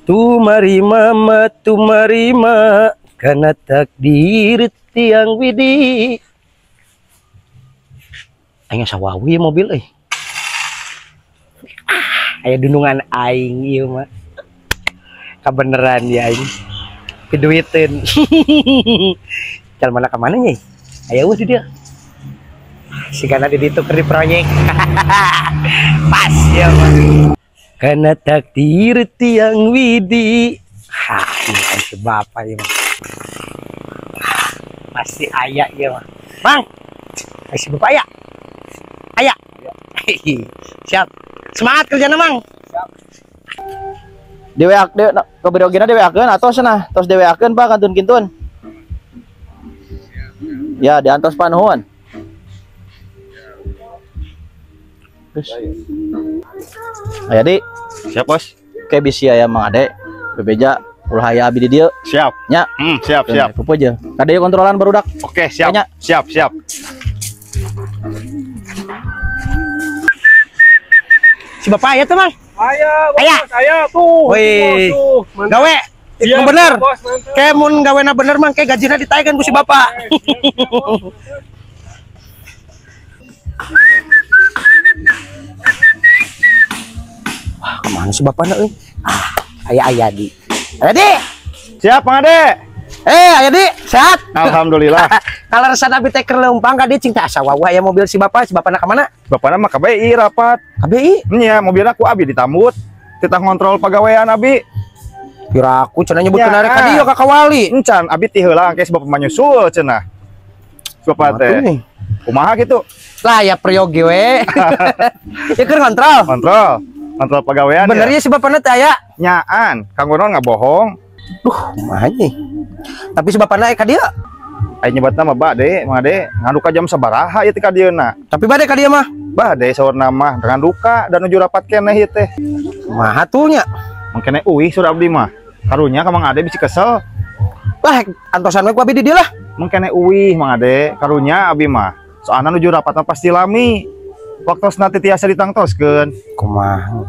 Tumarima ma tumarima kana takdir tiang widi. Aing sawawi mobil euy. Ah, aya dunungan aing ieu mah. Kabeneran ya aing. Keduiteun. Cal mana ka mana nya? Aya eueuh di dieu. Sigana di ditu keur di proyek. Pas ya mah. Karena takdir tiang widi. Hah, ini si bapak ya mah. Pasti aya ya mah. Bang, si bapak aya. Aya. Siap. Semangat kerjana, Mang. Siap. DWA kaberogena DWA-keun atos cenah, tos DWA-keun Pak kantun-kintun. Ya, diantos Pak nuhun. Terus. Aya Di. Siap, Bos. Oke, bisi aya Mang Ade. Bebeja ulah aya abi di dieu. Siap. Nya. Siap, siap. Pupu aja. Kade kontrolan barudak. Oke, siap. Nya. Siap, siap. Si bapak aya tuh, Mang? Aya, bos, aya. Aya tuh. Wih. Gawe. Ya, bener. Bos, kayak mun gawena bener, Mang, kayak gajina ditaekan ku si bapak. Oke, siap, Wah, kemana si bapaknya euy? Ah, aya aya di. Aya Di. Siap, Mang Ade. Aya Di, sehat? Alhamdulillah. Kalau resana abi teh keur leumpang ka dieu cing teh asa wawah aya mobil si bapak, si bapakna ka mana? Bapakna mah ka BI rapat. Ka BI? Nya, mobilna ku abi ditambut. Titah ngontrol pagawean abi. Piraku cenah nyebutkeun arek ka dieu ka Kawali. Encan, abi ti heula engke si bapak mah nyusul cenah. Si bapak teh. Kumaha kitu? Lah ya priyogi we. Ya keur ngontrol. Kontrol. Kontrol pagawean. Bener ya si bapakna teh aya? Nyaan, kanggo naon ngabohong. Duh, kumaha nya. Tapi si bapakna ka dieu. Aya nyebatna mah bade, Mang Ade, nganduka jam sabaraha ieu teh ka dieuna. Tapi bade ka dieu mah. Bade saurna mah nganduka dan nuju rapat keneh ieu teh. Kumaha tuh nya? Mangkene uih sur abdi mah. Karunya ka Mang Ade bisi kesel. Lah antosan we ku abi di dieu lah. Mangkene uih Mang Ade, karunya abi mah. Soalna nuju rapatna pasti lami. Waktosna teh tiasa ditangtoskeun. Kumaha?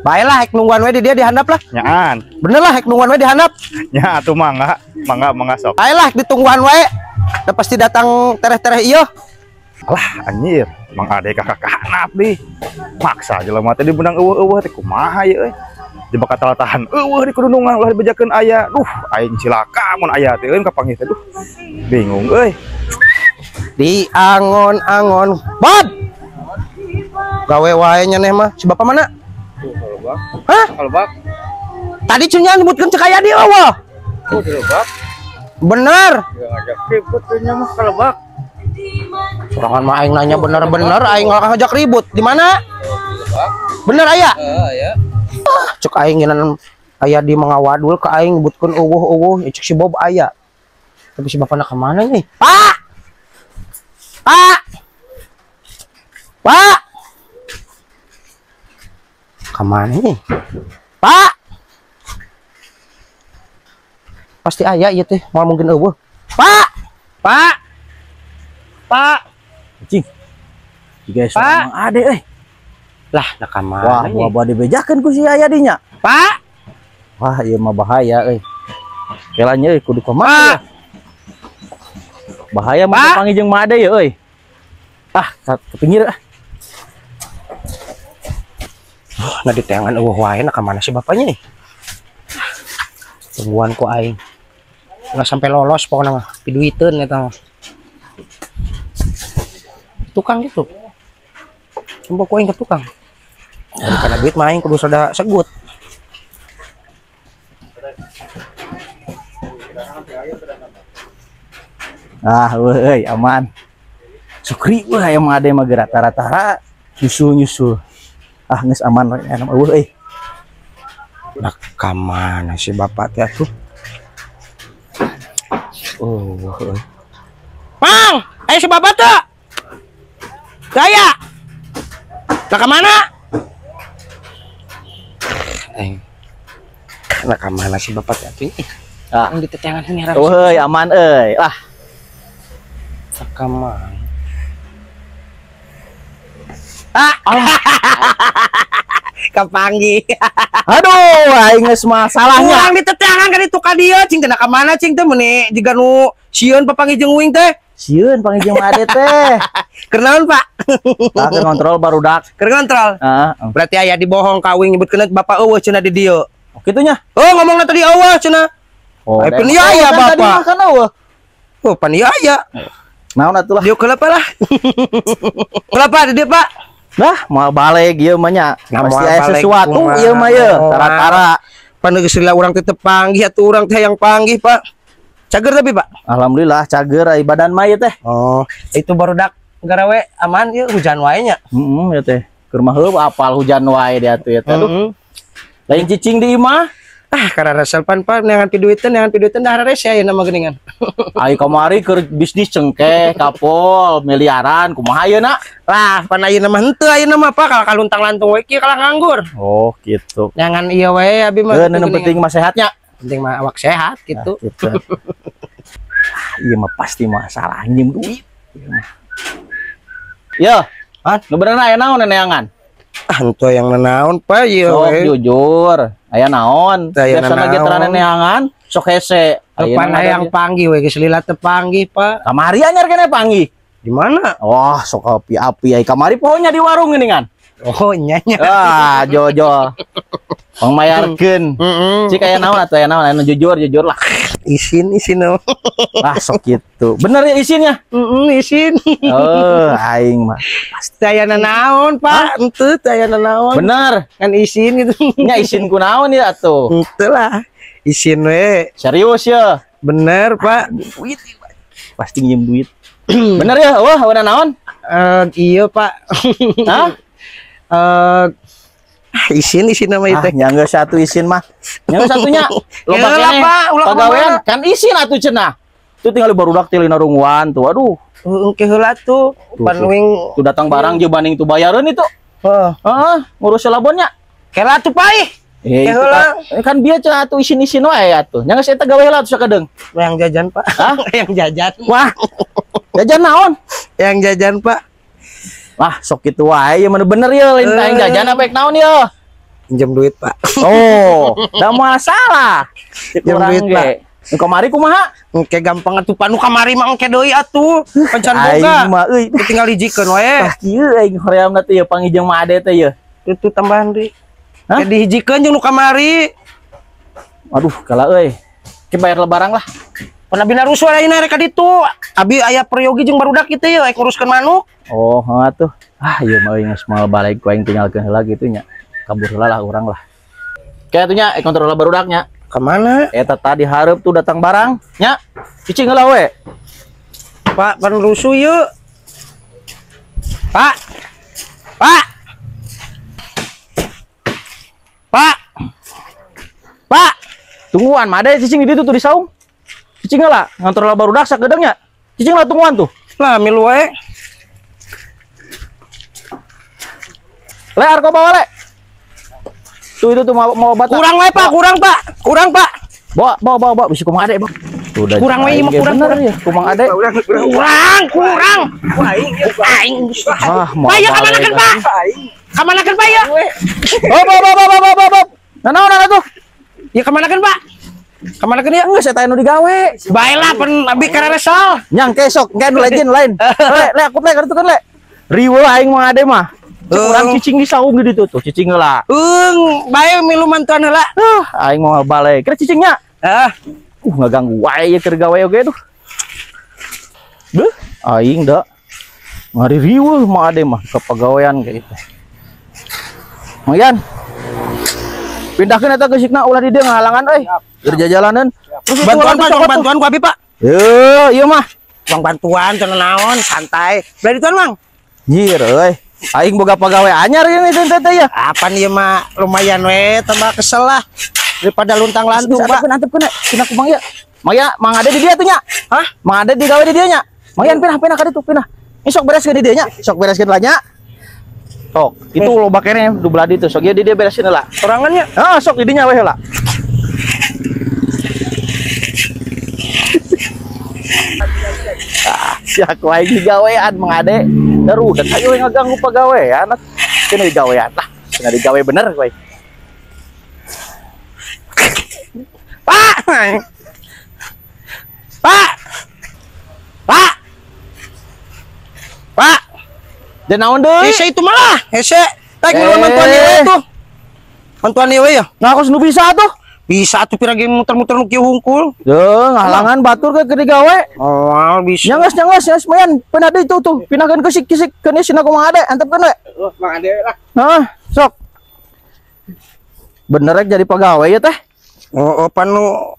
Bae lah hek nungguan we di dia dihandap lah. Nyaan. Bener lah hek nungguan we dihandap. Nya atuh mangga, mangga mangga sok. Bae lah hek ditungguan we. Da pasti datang tereh-tereh ieu. Alah anjir, Mang Ade kakak kahanap di. Maksa jelema teh dibenang eueuh-eueuh teh kumaha ieu euy. Di bakal tahan eueuh di kudunungan ulah dibejakeun aya. Duh, aing cilaka mun aya teh euy kapanggih teh duh. Bingung euy. Di angon-angon. Bob. Gawe wae nyeneh mah. Si bapak mana? Hah? Kalebak. Tadi cunya nyebutkeun cek aya di eueuh. Oh, di lebak. Bener. Ya ngajak ribut nya mah kalebak. Sorangan mah aing nanya bener-bener aing ngajak ribut. Di mana? Bener aya? Heeh, aya. Cek aing nginan aya di mangawadul ka aing nyebutkeun eueuh-eueuh, ya cek si Bob aya. Tapi si bapakna ka mana nih? Pak. Pak. Pak. Kemana nih? Pak. Pasti aya ieu teh, moal mungkin eueuh. Pak. Pak. Pak. Cing. Jiga suara Mang Ade euy. Lah, nah ka mana? Wah, buah-buah dibejakeun ku si aya dinya. Pak. Wah, ieu mah bahaya euy. Kelanya euy kudu kumaha. Bahaya mah panggih jeung Mang Ade euy. Ah, ke pinggir ah. Nah di teangan eueuh wae nah ka mana si bapaknya nih? Tungguan ku aing. Nggak sampai lolos pokoknya mah, piduiteun eta mah. Tukang gitu. Coba ku aing ke tukang. Dari kana duit mah aing kudu sada segut. Ah, euy, aman. Sukri wah aya Mang Ade mah geura rata-rata nyusul-nyusul. Ah, geus aman we eueuh euy. Nah, ka mana si bapak teh atuh? Oh, euy. Mang, aya si bapak teh. Gaya. Nah, ka mana? Nah, ka mana si bapak teh atuh? Ah, di teteangan ini euy, aman euy. Ah. Ka mana? Ah. Kapanggih. Aduh, aing geus masalahnya. Urang diteteangan ka ditu ka dieu, cing teh ka mana cing teh meuni jiga nu sieun papanggih jeung uing teh. Sieun panggih jeung Ade teh. Keur naon, Pak? Tah keur ngontrol barudak. Keur ngontrol. Heeh. Berarti aya dibohong ka uing nyebutkeun bapak eueuh cenah di dieu. Oh, kitu nya. Oh, ngomongna tadi eueuh cenah. Oh, ai pan ieu aya kan tadi bapak. mah kan eueuh. Oh, pan ieu aya. Naon atuh lah. Dieu keula lah. Keula Pak di dieu, Pak. Nah, moal balik ieu mah nya. Nah, Pasti moal aya balik sesuatu kumaha. ieu mah ye, tara-tara. Pan geus lila urang teh teu panggih atuh urang teh hayang panggih, Pak. Cager tapi, Pak? Alhamdulillah cager ai badan mah ieu teh. Oh, itu barudak garawe aman ieu hujan wae nya. Heeh, ieu teh. Keur mah heup apal hujan wae dia atuh ieu teh. Aduh. Lain cicing di imah. Ah, karena pan Pak neangan piduiteun dah rese ayeuna mah geuningan. Ai kamari keur bisnis cengkeh, kapol, miliaran, kumaha ayeuna? Lah, pan ayeuna mah henteu ayeuna mah Pak, kalah luntang-lantung we kieu kalah nganggur. Oh, gitu. Neangan ieu wae abi mah. Keun nu penting mah sehatnya. Penting mah awak sehat gitu. Nah, gitu. Iya mah pasti masalah nyium duit. Iya mah. Yo, Hah? nu bener aya naon neneangan? Ah, henteu yang nanaon Pak ieu Sok we. jujur, aya naon? Teu aya Biasana ge nanaon. tara neneangan, sok hese. Pan hayang panggih we geus lila teu panggih, Pak. Kamari anyar kene panggih. Di mana? Wah, sok api-api ai kamari pohonya di warung geuningan. Oh, nya nya. Ah, jojo. Pangmayarkeun. Heeh. Cik aya naon atuh aya naon? Aya nu jujur, jujur lah. Isin isin oh. Lah sok kitu. Bener ya isinnya? Heeh, isin. Oh, aing mah. Pasti aya nanaon, Pak. Henteu teu aya nanaon. Bener. Kan isin gitu. Nya isin ku naon ya atuh? Henteu lah. Isin we. Serius ya? Bener, Pak. Duit pasti nyium duit. Bener ya? Wah, udah naon? Iya, Pak. Hah? Isin isin nama Ah, itu. nya geus satu isin mah. Nya geus satunya. Loba Heula, keneh. Pak, ulah Pagawean kemana. kan isin atuh cenah. Tuh tinggal barudak teh lina runguan tuh. Aduh, Engke heula tuh Tuh, pan uing tuh datang barang jeung banding tuh bayareun itu. heeh. Heeh, ngurus labonnya. Kela tuh Pak ih. Eh, Ke itu heula. kan bieu cenah atuh isin-isin wae atuh. Nya geus eta gawe heula atuh sakedeung. Yang jajan, Pak. Hah? Yang jajan. Wah. Jajan naon? Yang jajan, Pak. Wah, sok kitu wae ieu mah bener ye lain teh jajan apa ek naon ye? Pinjam duit, Pak. Oh, da masalah. Cek Pinjam urang duit, ge. Pak. Nu kamari kumaha? Engke gampang atuh Pak nu kamari mah engke deui atuh. Pancan boga. Aing mah euy. Tinggal hijikeun wae. Tah kieu aing horeamna teh ye panggih jeung Ma Ade teh ye. Itu tambahan deui. Hah? Jadi dihijikeun jeung nu kamari. Aduh, kala euy. Ki bayar lebarang lah. Pan abi narusuh ayeuna rek ka ditu. Abi aya peryogi jeung barudak kitu ye rek nguruskeun manuk. Oh, heeh tuh. Ah, ieu mah euy geus moal balik ku aing tinggalkeun heula kitu nya. Kabur heula lah urang lah. Kayak atuh nya eh kontrol barudaknya. Ka mana? Eta tadi hareup tuh datang barang nya. Cicing heula we. Pak, pan rusuh yuk. Pak. Pak. Pak. Pak. Tungguan, Ma Ade cicing di ditu tuh di saung. Cicing heula, ngontrol barudak sakedeung nya. Cicing lah tungguan tuh. Lah milu wae. Le, arko bawa le. Tuh itu tuh mau obat. Kurang wae, Pak, kurang, Pak. Kurang, Pak. Bawa, bawa, bawa, bawa. Bisa kumaha Ade, Bang. Tuh udah. Kurang we, mah kurang, bener kurang. ya, kumaha Ade. Kurang, kurang. Aing. Ah, mau Pak, ya kamanakeun, balik. Pak? Kamanakeun, Pak, ya? Oh, bawa, bawa, bawa, bawa, bawa. Nah, nah, nah, tuh. Ya kamanakeun, Pak? Kamanakeun ya? Enggak, saya tanya nu digawe. Baelah pen abi kareresol. Nyang kesok, engke nu legend lain. Le, le, aku le, kartu kan le. Riweuh aing mah Ade mah. Cek urang cicing di saung di ditu tuh, cicing heula. Eung, bae milu mantuan heula. Ah, aing mau balik. Kira cicingnya. Ah, ngaganggu wae ye keur gawe oge tuh. Beuh, aing da. Ngari riweuh mah Ade mah kepagawean kayak gitu. Mang Yan. Pindahkeun eta geusikna ulah di dieu ngahalangan euy. Keur jajalanan. Terus itu bantuan urang Pak, cokot tuh. bantuan ku abi, Pak. Yeuh, ieu mah. Bang bantuan teu naon, santai. Beli dituan, Mang. Nyir euy. Aing boga pagawe anyar ini teh teh ya. Apaan ieu mah lumayan we, tambah kesel lah. Daripada luntang-lantung, Pak. Antepkeun, antepkeun, cenah ku Mang ya. Mang ya, Mang Ade di dia tuh nya. Hah? Mang Ade digawe di dia nya. Mang Yan pindah pindah ka ditu, pindah. Ini sok bereskeun di dia nya, sok bereskeun lah nya. Sok, itu loba keneh du belah ditu. Sok ieu di dia beresin heula. Sorangannya. Ah, sok di dinya we heula. Ah, si aku aing digawean Mang Ade. Darudat ayo ngaganggu pagawean. Kene digawean lah. Cenah digawe bener kowe. Pak. Pak. Pak. Pak. Dan naon deui? Hese itu malah, hese. Taik miluan mantuan ieu tuh. Mantuan ieu ya. Nah, aku nu bisa tuh. Bisa tuh pira ge muter-muter nu kieu hungkul. Deuh, ngahalangan batur ke keur digawe. Oh, bisa. Nya geus mayan pindah deui tuh tuh. Pindahkeun kesik-kisik keun sina kumaha Ade, antepkeun we. Oh, Mang Ade lah. Hah, sok. Bener rek jadi pegawai ya teh? Oh, pan nu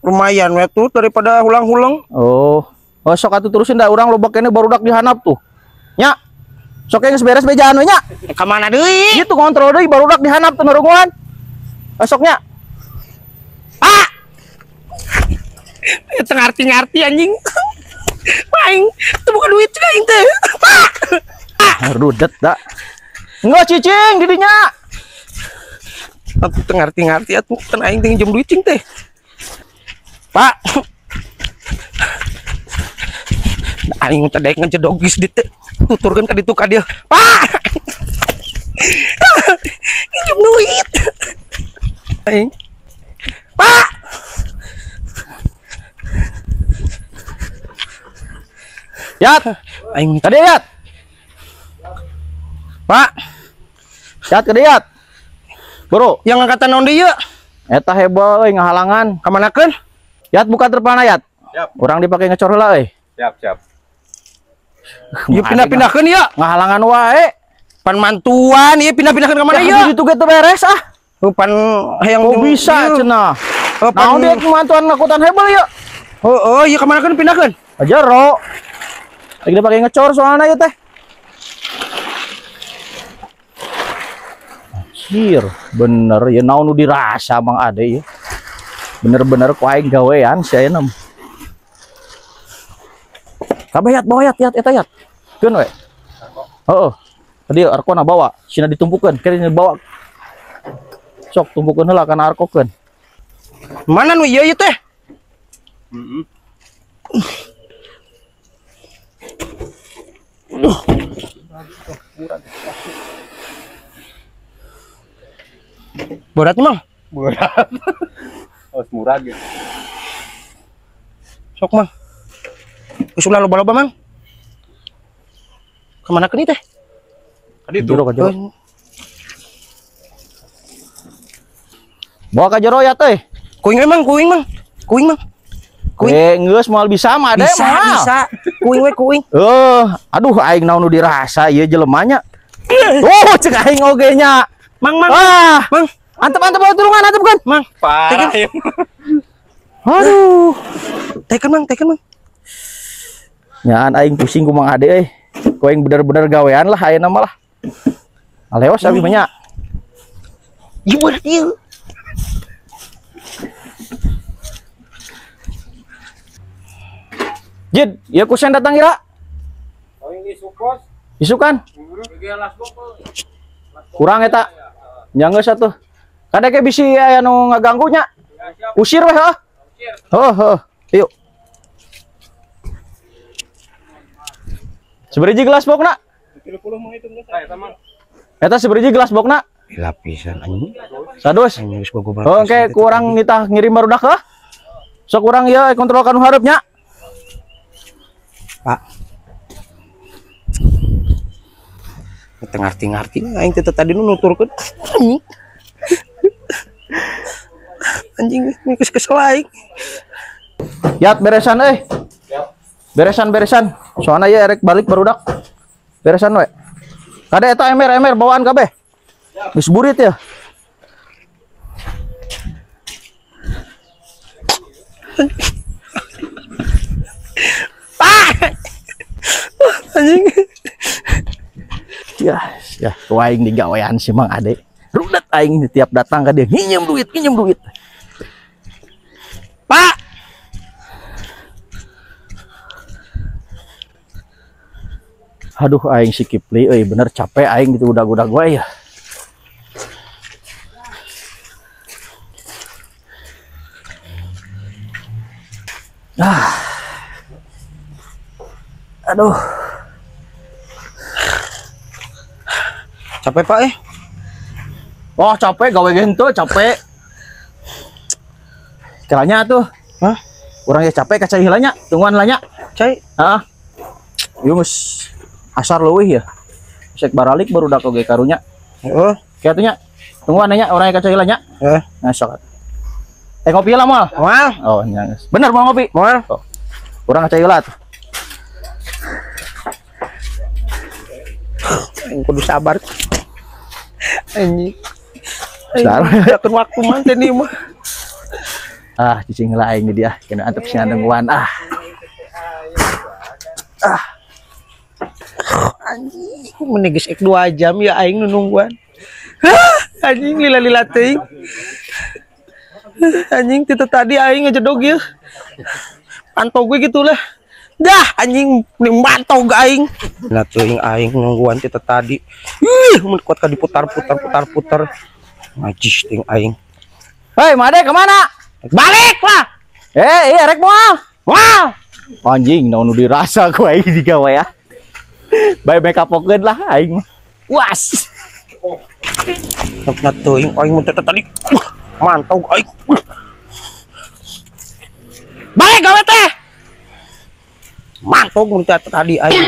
lumayan we tuh daripada hulang-huleng. Oh. Oh, sok atuh terusin da urang loba keneh barudak dihanap tuh. Nya. Sok geus beres bejaan we nya. Ka mana deui? Gitu kontrol deui barudak dihanap tuh nurunguan. Sok nya. Pak. Teu ngarti-ngarti anjing. Aing teu buka duit cek aing teh. Pak. Rudet da. Enggak cicing di dinya. Atuh teu ngarti-ngarti atuh kan aing teh nginjem duit cing teh. Pak. Aing teh daek ngejedogis di teh. Tuturkeun ka ditu ka dieu. Pak. Nginjem duit. Aing. Pak. Yat, aing tadi yat. Pak. Yat ke yat. Bro, yang angkatan naon deui ieu? Eta heboh euy ngahalangan. Ka manakeun? Yat buka terpana yat. Siap. Urang dipake ngecor heula euy. Siap, siap. Ieu pindah-pindahkeun ieu. Ngahalangan wae. Pan mantuan ieu pindah-pindahkeun ka mana ieu? Di ditu ge teu beres ah. Oh, pan hayang oh, bisa cenah. Oh, pan naon dia mantuan ngakutan hebel ieu? Oh, ieu ka manakeun pindahkeun? Jero. Lagi dipake ngecor soalna ieu teh. Anjir, bener ya naon nu dirasa Mang Ade ya. Bener-bener ku aing gawean si ayeuna. Kabeh yat bawa yat yat eta yat. Keun we. Heeh. Tadi arkona bawa, sina ditumpukeun, kene bawa. Sok tumpukeun heula kana arkokeun. Mana nu ieu ieu teh? Heeh. Duh. Berat nih, Mang? Berat. Oh, murah gitu. Sok, Mang. Geus ulah loba-loba, Mang. Kemana keun teh? Ka ditu. Jero ka jero. Bawa ka jero ya teh. Kuing we, Mang, kuing, Mang. Kuing, Mang. Kuing. Geus moal bisa mah ade bisa, moal. Bisa, kuing we kuing. Aduh aing naon nu dirasa ieu jelema nya. Oh, cek aing oge nya. Mang, Mang. Ah, Mang. Antep-antep bawa tulungan, antep kan? Mang. Parah. Aduh. Teken, Mang, teken, Mang. Nyaan aing pusing ku Mang Ade euy. Ku aing bener-bener gawean lah ayeuna mah lah. Aleos abi mah nya. Ieu berat ieu. Jid, ya kusen datang ira. Oh, ini isukos. Isukan? Kurang eta. Nya geus atuh. Kadek bisi aya nu ngaganggu nya. Usir weh heuh. Heuh, heuh. Yuk. Seberiji gelas bokna? 30 mah itu geus eta mah. Eta seberiji gelas bokna? Lapisan anjing. Sadus. Oh, engke kurang nitah ngirim barudak heuh. Sok urang ieu kontrol ka nu hareup nya. Pak. Teu ngarti-ngarti aing teh tadi nu nuturkeun. Anjing. Anjing geus kesel aing. Yat beresan euy. Beresan-beresan. Soalna ieu erek balik barudak. Beresan we. Kade eta emer-emer bawaan kabeh. Geus burit ya. Pak. Anjing. Ya, ya, aing digawean si Mang Ade. Rudet aing tiap datang ka dia nginjem duit, nginjem duit. Pak. Aduh aing si Kipli euy bener capek aing gitu udah-udah gue ya. Ah. Aduh. Capek Pak eh. Oh, capek gawe ge henteu capek. Kelanya tuh. Hah? Urang ya capek ka cai heula nya, tungguan lah nya. Cai. Heeh. Ieu geus asar leuwih ya. Sek baralik barudak oge karunya. Heeh. Kieu atuh nya. Tungguan nya urang ka cai heula nya. Heeh. Nah, sok. Eh, ngopi lah moal. Moal. Oh, nya geus. Bener mau ngopi? Moal. Oh. Urang ka cai heula tuh. Aing kudu sabar. Anjing. Sabar. Aing waktu manten ieu mah. Ah, cicing lah aing di dia. Kena antep sia nungguan ah. Ah. Anjing, mending geus 2 jam ya aing nu nungguan. Anjing lila-lila teuing. Anjing teu tadi aing ngejedog ieu. Pantau gue gitulah. Dah anjing mantau ge aing. Nah teuing aing nungguan teu tadi. Ih, mun kuat ka diputar-putar putar-putar. Najis ting aing. Hei, Made kemana? Balik lah. Eh, iya rek moal. Moal. Anjing, naon nu dirasa ku aing digawe ya. Bae make up-okeun lah aing mah. Was. Nah teuing aing mun teu tadi. Mantau aing. Balik gawe teh. Mantau mun teu tadi aing.